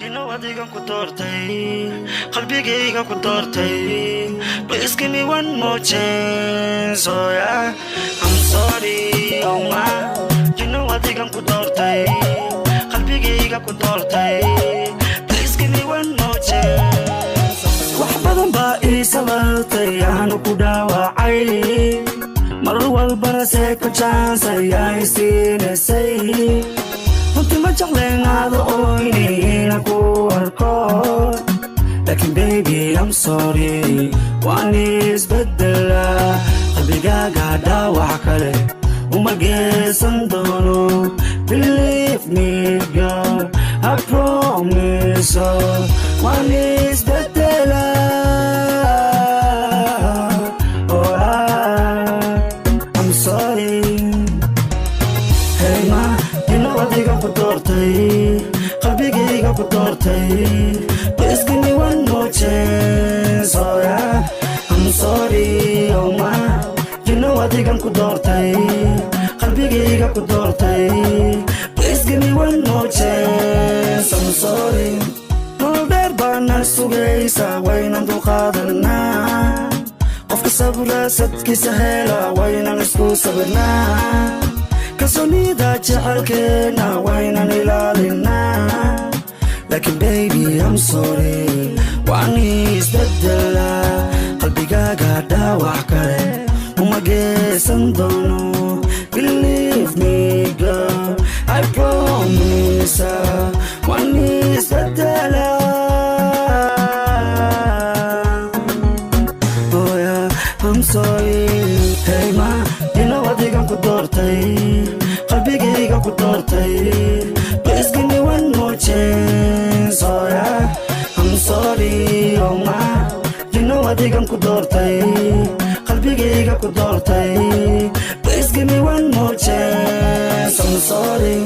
You know adigan ku doortay, qalbigayga ku doortay. Please give me one more chance, oh yeah. I'm sorry, oh my. You know adigan ku doortay, qalbigayga ku doortay. Please give me one more chance. Wax badan baa ii sabartay, aanu ku dhaawacay. Mar walbana second chance ayaa i siinaysay. Runtii ma jecleen aada oyni inaan ku arko, laakiin baby, I'm sorry, waan isbedela. Qalbigaaga dhaawac kale uma geysan doono. Believe me, girl, I promise, waan isbedela. Oh, I'm sorry. Hey ma, you know adigan ku doortay, qalbigayga ku doortay. Please give me one more chance, oh yeah. I'm sorry, oh ma. You know adigan ku doortay, qalbigayga ku doortay. Please give me one more chance. I'm sorry. Nolol dheer baana sugaysa, waynan dulqaadanaa. Qofka sabra sadkiisa hela, waynan isku sabirnaa. Kalsoonida jecelkeena waynan ilaalinaa. Laakiin baby, I'm sorry, waan isbedelaa. Qalbigaaga dhaawac kale uma geysan doono. Believe me, girl, I promise, waan isbedelaa. Oh yeah, I'm sorry. Hey ma, you know adigan ku doortay, qalbigayga ku doortay. Please give me one more chance, oh yeah. I'm sorry, oh ma. You know adigan ku doortay, qalbigayga ku doortay. Please give me one more chance. I'm sorry.